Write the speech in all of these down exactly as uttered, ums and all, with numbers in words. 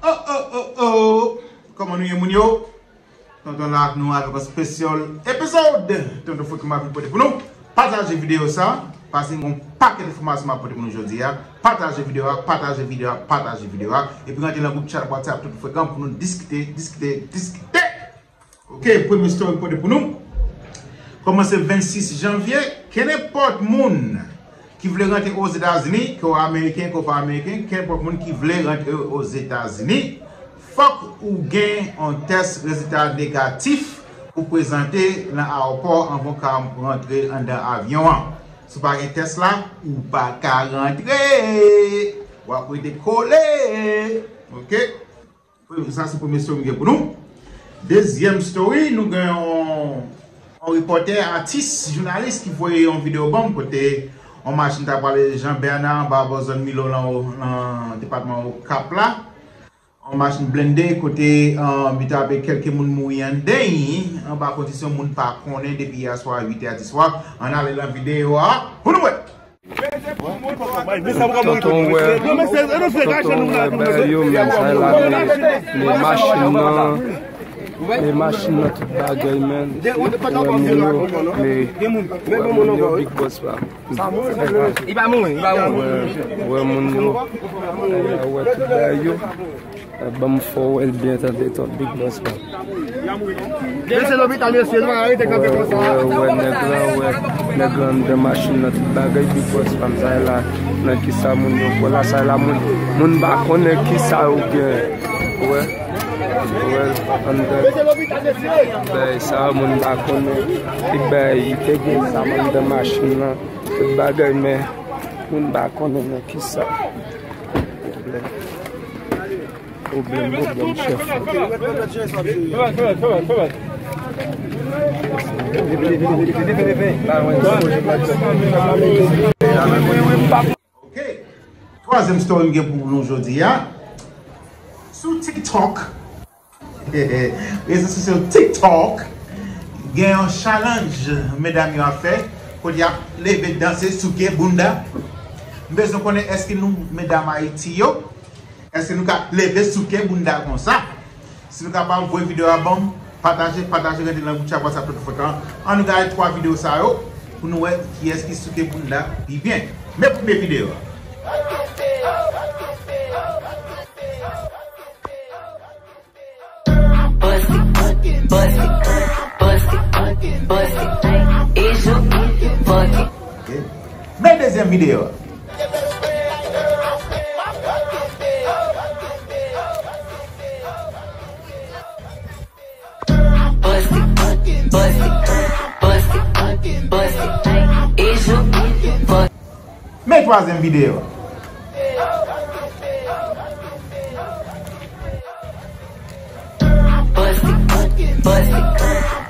Oh, oh, oh, oh! Kòman nou ye, moun yo? Tonton la ak nou avèk yon spesyal episode Tonton Frekan m ap vin pote pou nou. Pataje videyo sa, paske gon pakèt enfòmasyon m ap pote pou nou jodi a. Pataje videyo a, pataje videyo a, pataje videyo a. Epi rantre nan gwoup chat WhatsApp Tonton Frekan pou nou diskite, diskite, diskite. Ok, premye story m pote pou nou. Kòmanse vennsis janvye, kenenpòt moun ki vle rantre Ozetazini, ke w Ameriken, ke w pa Ameriken, kenenpòt moun ki vle rantre Ozetazini, fòk ou gen yon tès rezilta negatif pou prezante nan ayewopò anvan w ka rantre anndan avyon an. Si w pa gen tès la, ou pa ka rantre. W ap rete kole. Ok? Sa se premye story m gen pou nou. Dezyèm story, nou gen yon, yon repòtè, atis, jounalis ki voye yon videyo ban m kote yon machin ta prale Jan Bèna anba bò zòn Milo lan, lan depatman Okap la. Yon machin blende kote, um, li trape kèlke moun mouri anndan anba kondisyon moun pa konnen depi yè swa uit è a di swa. Ann ale lan videyo a pou nou wè. Tonton wè, tonton wè bagay yo, men sa la, men, men machin nan, men machin nan, tout bagay, men, wè moun yo, men, wè moun yo, Big Boss pa. Li pa mouri, li pa mouri. Wè, wè moun yo, wè tout bagay yo. Ban m fè w wè l byen tande, tonton Big Boss pa. Mesye lopital, mesye, nou arete kanpe konsa. Wè, wè, wè, nèg la, wè, nèg la anndan machin nan, tout bagay, Big Boss pa m, sa la, nan kisa moun yo pran la, sa la, moun, moun pa konnen kisa yo gen, wè, wè, anndan, bagay sa, moun pa konnen, ki bagay, li te gen zam anndan machin nan, tout bagay, men, moun pa konnen nan kisa. Pwoblèm, pwoblèm, chèf. Ok. Twazyèm story m gen pou nou jodi a. Sou TikTok. Rezo sosyo TikTok. Gen yon challenge medam yo ap fè. Kote y ap leve danse souke bounda. M bezwen konnen èske nou medam Ayiti yo Èske nou ka leve souke bounda konsa? Si nou kapab, voye videyo a ban m, pataje, pataje, rantre nan gwoup chat WhatsApp Tonton Frekan. Ann nou gade twa videyo sa yo pou nou wè kiyès ki souke bounda pi byen. Men premye videyo a. Bust it, bust it, bust it, bust it. Is you fucking. Ok. Men dezyèm videyo a. Bust it, bust it, bust it, bust it. Is you fucking. Men twazyèm videyo a. Bust it, bust it,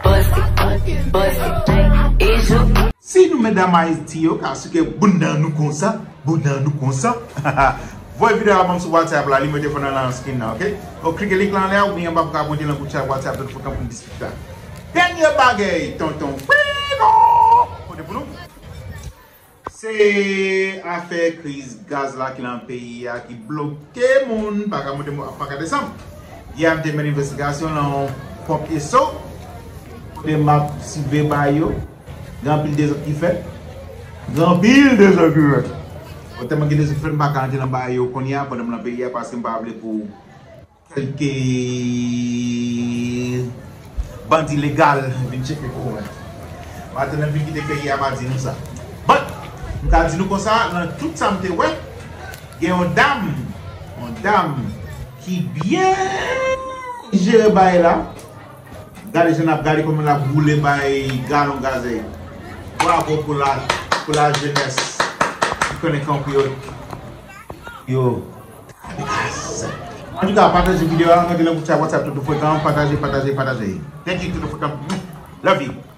bust it, bust it. Is you. Si nou medam Ayiti yo ka souke bounda nou konsa, bounda nou konsa. Voye videyo a ban m sou WhatsApp la, nimewo telefòn nan nan screen nan, ok? Ou klike link la anlè a, oubyen anba pou ka monte nan gwoup chat WhatsApp Tonton Frekan pou n diskite la. Dènye bagay, Tonton Frekan pote pou nou. Se afè kriz gaz la ki nan peyi a ki bloke moun pa ka monte, pa ka desann. Yè a m te mennen envestigasyon nan yon ponp Esso kote m ap siveye bagay yo. Gen anpil dezòd ki fèt. Gen anpil dezòd ki fèt. Bon, tèlman gen dezòd ki fèt, m pa ka antre nan bagay yo kounye a pandan m nan peyi a paske m pa vle pou kèlke bandi legal vin tcheke pou mwen. Maten nan vin kite peyi a, m a di nou sa. But, m ka di nou konsa, nan tout sa m te wè, gen yon dam, yon dam ki byen jere bagay la. Gade jan n ap gade kòman l ap woule bay galon gazèy. Bravo pou la, pou la jenès ki konnen kanpe yo. Yo. Antouka, pataje videyo a, rantre nan gwoup chat WhatsApp Tonton Frekan, pataje, pataje, pataje. Thank you, Tonton Frekan. Love you.